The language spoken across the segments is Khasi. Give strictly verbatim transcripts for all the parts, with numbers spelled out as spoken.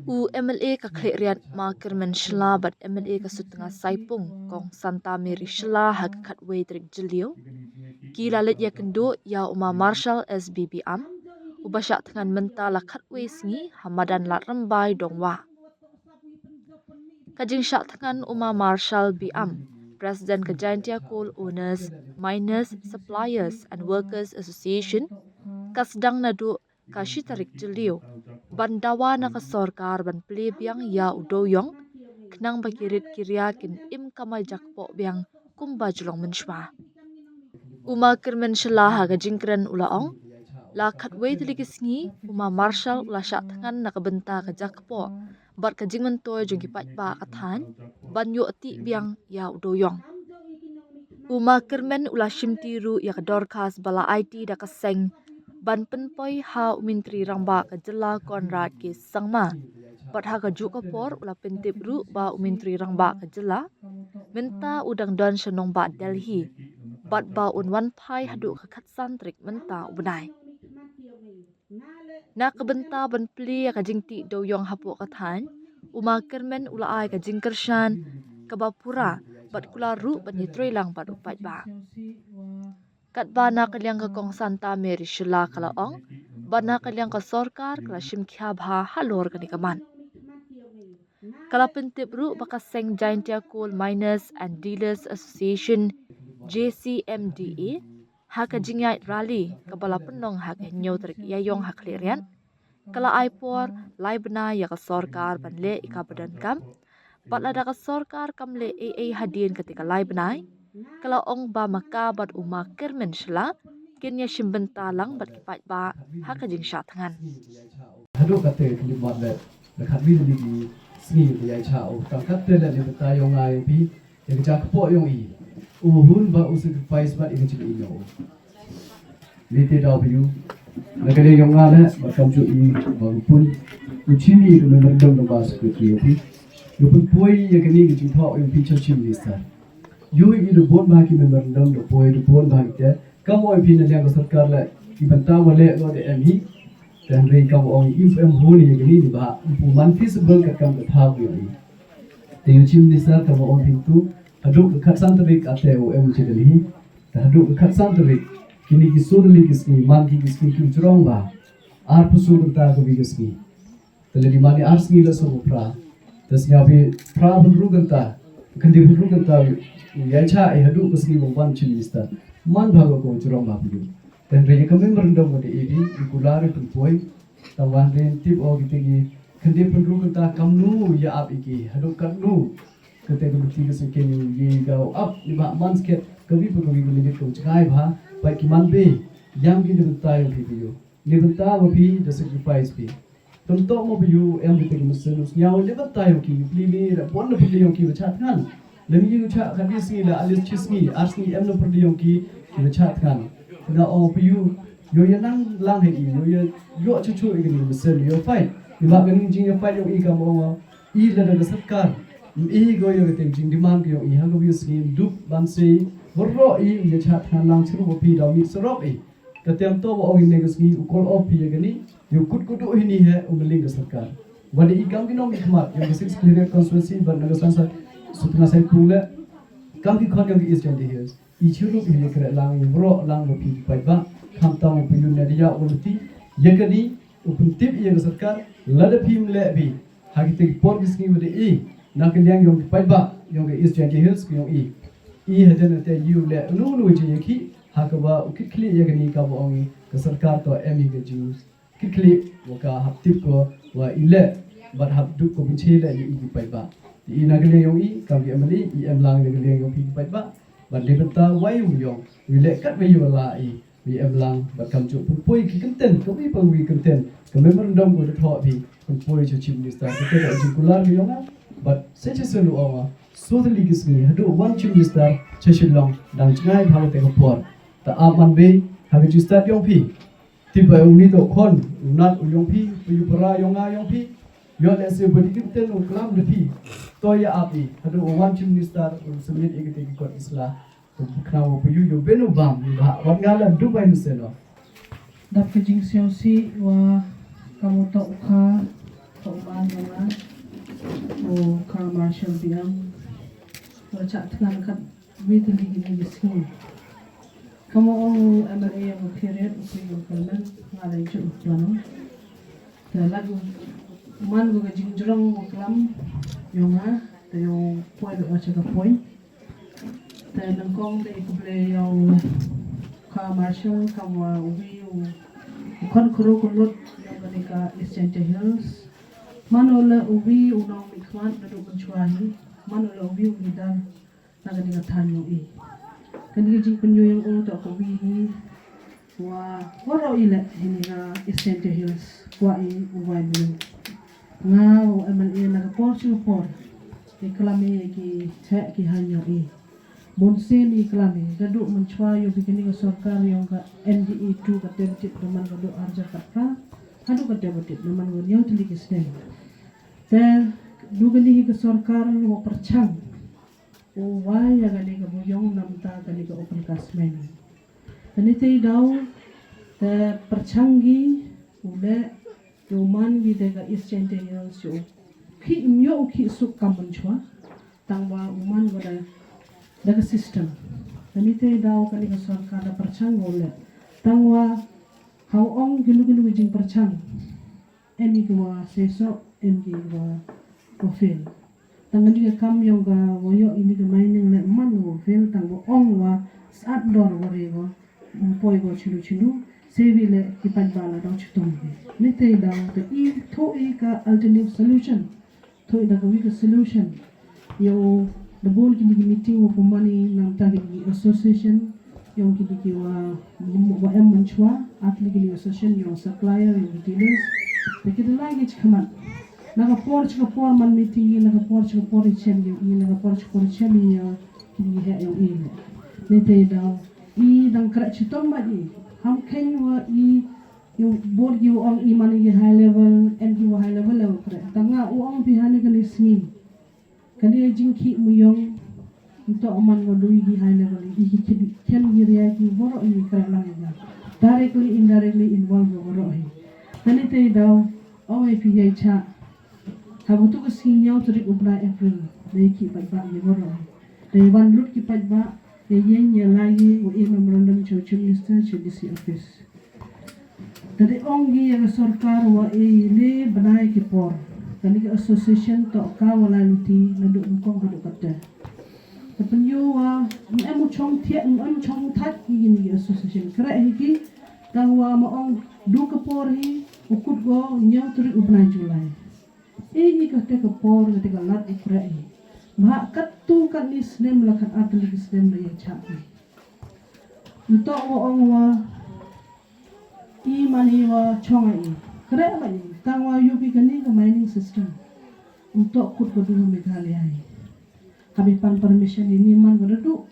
U M L A ka Khliehriat Ma Kyrmen Shylla bad M L A ka Sutnga Saipung Kong Santa Mary Shylla ha ka khatwei tarik Jylliew ki la leit ïakynduh ïa u Ma Marshal S B Biam uba shah thngan mynta la khatwei sngi ha madan Ladrymbai Dongwah. Ka jingshah thngan u Ma Marshal Biam, President ka Jaintia Coal Owners, Miners, Suppliers and Workers Association, ka sdang naduh ka shi tarik Jylliew ban dawa na ka sorkar ban plie biang ïa u dewïong khnang ba ki rit ki ria kin im kamai jakpoh biang kumba ju long mynshuwa. U Ma Kyrmen Shylla ha ka jingkren u la ong, la khatwei tylli ki sngi u Ma Marshal u la shah thngan na ka bynta ka jakpoh bad ka jingmyntoi jong ki paidbah ka thaiñ ban ïoh tih biang ïa u dewïong. U Ma Kyrmen u la shimti ruh ïa ka dorkhas ba la aiti da ka seng ban pynpoi ha u Myntri Rangbah ka Jylla Conrad K Sangma bad ha kajuh ka por u la pyntip ruh ba u Myntri Rangbah ka Jylla mynta u dang don sha nongbah Delhi bad ba un wan phai haduh ka khatsan tarik mynta u bnai. Na ka bynta ban plie ïa ka jingtih dewïong hapoh ka thaiñ, u Ma Kyrmen u la ai ka jingkyrshan kaba pura bad kular ruh ban ïatreilang bad u paidbah. Katba na ka liang ka Kong Santa Mary Shylla ka la ong ba na ka liang ka sorkar ka la shim khia bha halor kane ka mat. Ka la pyntip ruh ba ka seng Jaintia Coal Miners and Dealers Association, J C M D A, ha ka jingïaid rally kaba la pynlong ha ka hynñiew tarik Ïaiong ha Khliehriat, ka la ai por lai bnai ïa ka sorkar ban leh ïa kaba donkam bad lada ka sorkar kam leh ei ei hadien kata ka lai bnai, ka la ong ba ma ka bad u Ma Kyrmen Shylla kin ïashim bynta lang bad ki paidbah ha ka jingshah thngan. Haduh kata ka limmat leh, la khatwei tylli ki sngi ka ïai chah u. Tang kata leh ne bynta ïong nga ïong phi, ïa ka jakpoh ïong i, u hun ba u sacrifice bad ïa ka jingim ïong u. Ni te daw phi u, na ka liang ïong nga leh bad kamjooh i ba u pun u chim i u memorandum da ba secretary ïong phi, u pynpoi ïa kane ka jingthoh ïong phi sha u Chief Minister. Ïoh i da bun bha ki memorandum da poi da bun bha ki te. Kam ong phi na liang ka sorkar leh ki bynta ba leh ko da em hi. Te hynrei kam ong i em hun ïa kane ni ba u man feasible ka kam ka thaw ïong i. Te ïa u Chief Minister kam ong phi tu haduh ka khatsan tarik ate u em u cha Delhi. Te haduh ka khatsan tarik kine ki soo tylli ki sngi man ki ki sngi ki jrong ba arphew soo kynta ka wi ka sngi. Te lada i man i ar sngi la soo phra. Te sngi ïa phi phra phew hynriew kynta, khyndai phew hynriew kynta ïa cha i haduh ka sngi ba wan Chief Minister. Man bha ko jrong ba phi. Te hynrei ka memorandum ka da i di i kular i pynpoi. Tang wan rin tip o kita ki khyndai phew hynriew kynta kamnu ïa ap i ki haduh katnu. Kata ka bynta ka seken ïa ka ap ni ba man sket ka wi pa ka wi ka minit ka jngai bha ba ki man be ïa ki bynta ïa phi phi ïa. Ni bynta ba phi da sacrifice phi. Tang to mo ba ïoh em bynta ki mynsiem u sñiaw ni bynta ïong ki pli ni da pon da pli ïong ki ba chah thngan. Lem ïoh chah khat ni sngi la alis chi sngi ar sngi em na pli ïong ki ki ba chah thngan. Nga ong ba ïoh ïoh ïa nang lang ha i ïoh ïa ïoh chu chu i kani mynsiem ïoh fight. Ni ba kani jing ïa fight ïong i ka mo i la da ka sorkar. I go ïa ka teng jing demand ïong i ha ka wi sngi dup ban sei. Waroh i ïa chah thngan lang chru ba phi da mi sorok i. Ka tem to ba ong ine ka sngi u call off phi ïa kani ïa u kut kuduh hini he u mling ka sorkar. Wada i kam ki nong ki khmat ïa ka six Khliehriat constituency bad na ka san sa Sutnga Saipung le kam ki khot ïa ka East Jaintia Hills. I chirup ïa ka lang ïa bro lang ba phi paidbah kham tam u pynjun na dia u lati ïa kani u pyntip ïa ka sorkar lada phim leh bi ha ki te ki por ki sngi wada i na ka liang ïong ki paidbah ïong ka East Jaintia Hills ki ïong i. I hajan te ïu leh unu unu ji ïa ki ha kaba u kit khlieh ïa kani kaba ong i ka sorkar to em i ka jing kit khlieh wa ka hap tip ko wa i leh bad hap dup ko pynche leh ïa i ki paidbah. I na ka liang ïong i kam ki M L A i em lang na ka liang ïong phi ki paidbah bad leh bynta wa i u ïong u leh kat wa i wa la i. Wi em lang bad kam ju pynpoi ki kyntien ka wi pa wi kyntien ka memorandum ko da thoh phi pynpoi cha Chief Minister ka te ka jingkular ka ïong bad se che se lu ong soo tylli ki sngi haduh wan Chief Minister cha Shillong dang jngai bha ka te ka por. Ta ap man bei ha ka jingstad ïong phi. Tip ba uni to khon u nat u ïong phi u yu para ïong nga ïong phi. Ïoh leh se ba di kyntien u klam da phi. To ïa ap i haduh wan Chief Minister u submit i ka te ki kot isla. Khnang u pynïoh ïoh ben u bam ïoh bha wat nga la Dubai mynsiem noh. Dap ka jingsiawsih wa ka mut u kha Ka u man jong nga u Kha Marshal Biang. Nga chah thngan kat wi tylli kine ki sngi. Ka mo ong u M L A ïa u period u phi u kyrmen nga la ïa u plan. Te lait u man ko ka jingjrong u klam ïa nga te ïa u poi ba cha ka poi. Te nyngkong te i khublei ïa u Kha Marshal kam wa u wi u khon khru khon lut ïa kane ka East Jaintia Hills. Mano la u wi u nongmihkhmat naduh mynshwa hi. Mano la u wi u leader na kane ka thaiñ ïong i. Kane ka jingpynïoh ïong u toh ka wi hi wa waroh i leh hi ni ka East Jaintia Hills kwah i u wai mino. Nga u M L A na ka por shu por i klam i ki theh ki haiñ ïong i. Bun sien i klam i ka duh mynshwa ïong phi kane ka sorkar ïong ka N D A two ka tep tip da man ka duh arja ka pra. Ka duh ka tep tip da man ka ñiew tylli ki snem. Te duh kane hi ka sorkar wa pyrchang u wai ïa kane ka muyong namta kane ka open cast mining. Kane te i daw te pyrchang ki u leh u man ki te ka East Jaintia Hills u khih ym ïoh u khih suk kam mynshwa tang wa u man ko da da ka system. Kane te i daw kane ka sorkar da pyrchang ko leh tang wa ha u ong kino kino ki jingpyrchang. Em i ki wa seisoh em ki wa wa fail. Tang kane ka kam ïong ka wa ïoh ini ka mining leh man wa fail tang wa ong wa sat dor wa re wa ym poi wa chinu chinu. Sewi leh ki paidbah la dang chitom ki. Ni te daw te i thoh i ka alternative solution. Thoh i da ka wi ka solution. Ïa u da bun kini ki meeting wa pynmani namta kini ki association ïong kini ki wa wa em mynshwa at kini ki association ïong supplier ïong retailers. Te ki da lai ki chikmat na ka por chi ka por man meeting i na ka por chi ka por i chem ïong i na ka por chi ka por i chem i ïa kini ki heh ïong i. Ni te daw i dang kra chitom ba i ham khen wa i ïa u bor ïa u ong i man i high level en ki wa high level level kra. Tang nga u ong pi hani kani sngi. Kane jingkhih muyong nto man wa dui ki high level i ki kid ken ki ria ki waroh i kra lang i. Directly indirectly involved waroh i. Kane te daw ong i pi ïa cha. Ha butu ka sngi ñiew tarik u bnai April da i ki paidbah i waroh i. Da i wan lut ki paidbah da i ïeng ïa lai i wa i memorandum cha u Chief Minister cha D C office. Te da ong ki ïa ka sorkar wa i le bnai ki por. Kane ka association toh ka wa lai luti naduh nyngkong ka duh kata. Te pynïoh wa em u chong thiah em chong thait ki kini ki association. Kra hi ki tang wa ma ong du ka por hi u kut go ñiew tarik u bnai July. I i kata ka por kata ka lad i kra i. Ba katto katne snem la kat ar tylli ki snem la ïa chah i. Nto wa ong wa i man i wa chong i. Kra ma i tang wa ïoh ki kani ka mining system. Nto kut ka du Meghalaya i. Habi pan permission i ni man ka da du.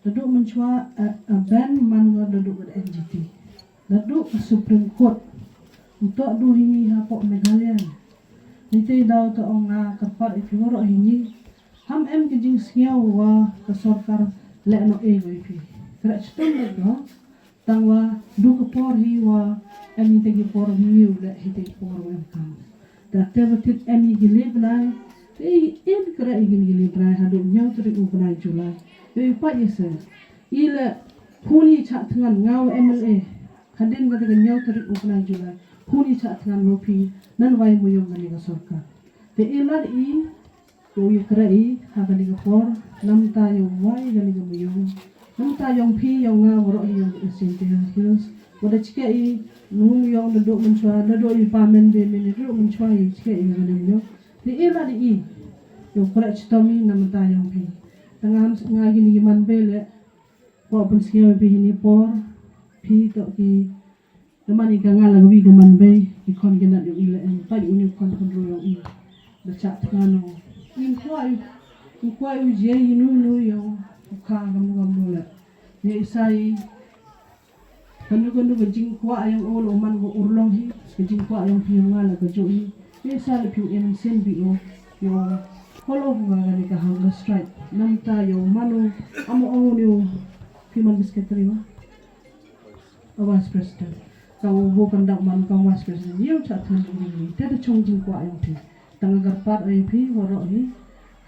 Da du mynshwa a ban man ka da du ka N G T. Da du ka Supreme Court. Nto du hi ni ha pok Meghalaya. Ni te daw ta ong nga ka par i ki waroh hi ni. Ham em ki jingsngew wa ka sorkar leh noh e wa i pi. Kra chitom leh noh. Tang wa du ka por hi wa em hi te ki por hi u leh hi te ki por wa em kam. Da te wa tit em hi ki le bnai. Te i em kra i ki le bnai ha du ñiew tarik u bnai July. Yo i pa i se. I le huni cha thngan nga wa M L A. Hadin ka te ka ñiew tarik u bnai July. Huni cha thngan lo pi nan wai muyong kani ka sorkar. Te i lad i Yow ïa kra i ha kane ka por namta yow wai kane ka muyong. Namta yong phi yong nga waroh yong East Jaintia Hills. Wada chike i nung yong da dok mynchwa da dok i pa men be men da dok mynchwa i chike i kane muyong. Ni i la di i yow kra chitom i namta yong phi. Tang nga nga kini ki man be le. Ko pynsngew phi hini por phi to ki Namar i ka nga la wi ka man bei i khon ki nat yong i la em pait u ni khon khon ru yong i. Da chak tnga no in kwai in kwai u je i nu nu yong u kha kam kam nu la. Ye i sa i kanu kanu ka jingkwah yong u la u man ka urlong hi ka jingkwah yong phi yong nga la ka jo i. Ye i sa la phi u em sen bi u yong kolo ku nga ni ka hunger strike. Namta yong manu amo ong ni u phi man bi secretary ma. A Vice President. Ka u bu kan dap man ka vice president ïa u cha thun u ni te da chung jingkwah ïa u ti. Tang agar pat oi phi waroh hi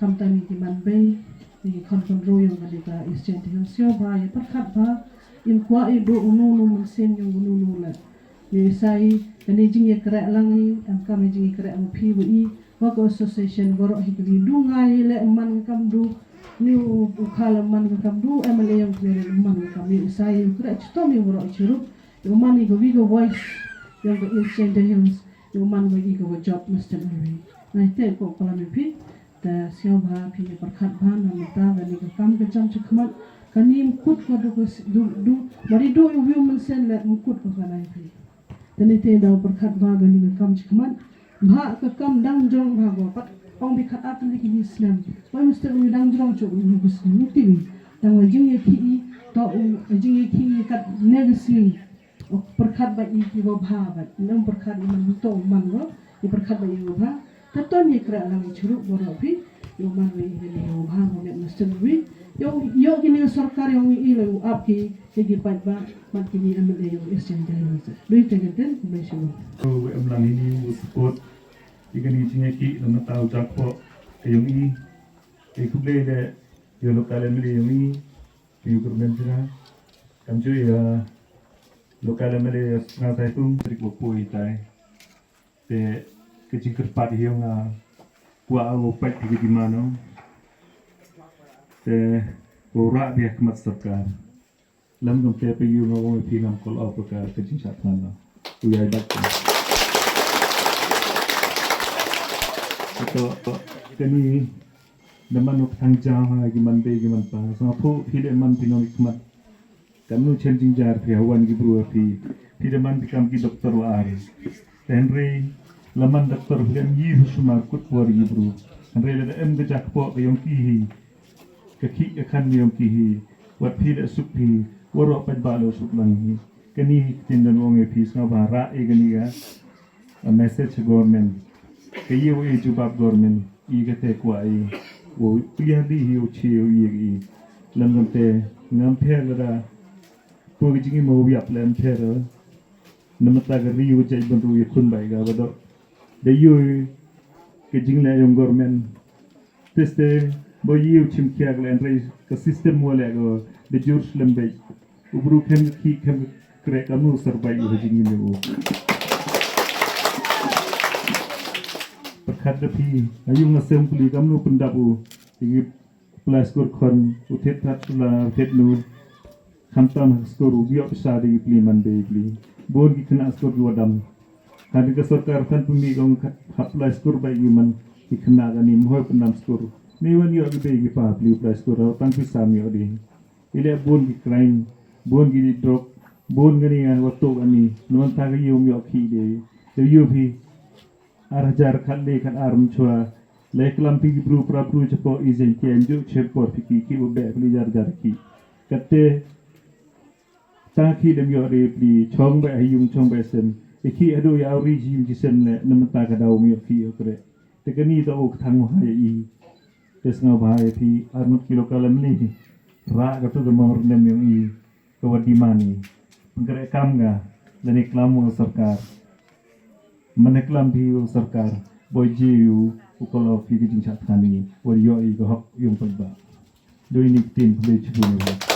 kam tang ni ki man bei ni ki khon khon ru ïa ka di ka East Jaintia Hills ïa ba ïa pyrkhat ba in kwah ïa du u nu nu man sen ïa u nu nu la. Ni sai ka ni jingïakhreh lang i em kam ni jingïakhreh u phi wa i wa ka association waroh hi ka ni du ngai le man kam du ni u u khala man kam du M L A ïa u khlere man kam ni sai u khreh chitom ïa waroh chirup. Ïa u man ïa ka wi ka voice ïa ka East Jaintia Hills ïa u man ïa ka wa job Mister Arwi. Ngai te ko kolam ïa phi te sngewbha phi ïa pyrkhat bha na mata ka ni ka kam ka jam cha khmat ka ni mkut ka du ka du du mari du ïa u wi u man sen le mkut ka ka nai phi. Te ni te da pyrkhat bha ka ni ka kam cha khmat. Bha ka kam dang jrong bha go pat ong bi khat at li ki ni snem. Wai Mister Arwi dang jrong chok ni ki snem ni ti wi. Dang wa jing ïa ki i to u jing ïa ki i kat ne ki snem. Pyrkhat ba i ki wa bha ba nang pyrkhat i man to man wa i pyrkhat ba i wa bha. Ta ton i kra lang i churu wa ro phi i man wa i ni wa bha wa met Mister Arwi. Yo yo ki ni sorkar yo i la u ap ki ki ki pat ba mat ki ni M L A yo East Jaintia Hills. Dui te ken ten bai shu. Ko em lang ini u support i ka ni jing ki la mata u jak po ka yong i. I kuble le yo local M L A yong i. Pi u kurmen jira. Kam ju ya local M L A ya Sna Saitung trik wa poi tai. Te ka jingkyrpad hi nga kwah u pait ki demand no. Te u rah bia khmat sorkar. Lam kam te pa yu nga wong phi ngam call off ka ka jingshah than no. U yai bait. Ka to ka ni da man u thang jaw ha ki man be ki man pa. Sa phu phi le man phi no ki khmat. Kam nu chen jingjar phi hawan ki bru phi. Phi da man phi kam ki doktor wa ar. Te hynrei la man doktor phi em yi hu sumar kut por yi bru. Hynrei la da em ka jak po ka yong ki hi. Ka ki ka khan yong ki hi. Wat phi da suk phi. Waro pat ba lo suk lang hi. Ka ni tin dan wong e phi sngewbha ra e ka ni ka. A message government. Ka yi wa e jubab government. I ka te kwa i. Wo clear di hi u chi u yi i. Lam ngam te ngam pher la da. Pur ka jing i mo wiap lam pher. Na mata ka ri u jai ban ru ya khun bai ga ba do. Da yu ka jing le yong government. Teste bo yu chim kia ka le andre ka system mo le go da Jerusalem bai. U bru khem ki khem kre ka nu sar bai u jing ni u. Pakhat da phi ayung assembly ka nu pendap u. Igi Plaskur khon u thet that sula u thet nu. Khamtam skur u biok sa di pli man be pli. Bon ki kena skur ki wadam. Hadi ka sorkar kan pumi gong hap plaskur bai ki man ki kena gani mohoi penam skur. Ni wan yok ki be ki pa pli plaskur tang pisa mi odi. Ile bon ki crime, bon ki drug, bon gani ngan watuk ani. Nuan ta ki yum yok ki de. Te yum hi. Ar hajar khat le khat ar mchwa. Lai klam pi ki bru pra bru chapo i jen ki anju cher por pi ki ki u be pli jar jar ki. Kate ta ki dem yo re pli chong ba hayung chong ba sem. E ki adu ya ri ji ji sem le na mata ka dau mi ki yo kre. Te kani da u thang ha ya i. Te snga ba ya pi ar mut ki lokal mni. Ra ka tu da mor nem yong i. Ka wa demand ni. Pengkere kam nga lane klam wa sorkar. Mane klam phi wa sorkar. Boi ji yu u kolo phi ka jingchat khani. Wa yo i ka hok yung pagba. Doi ni tin pule chibu ni.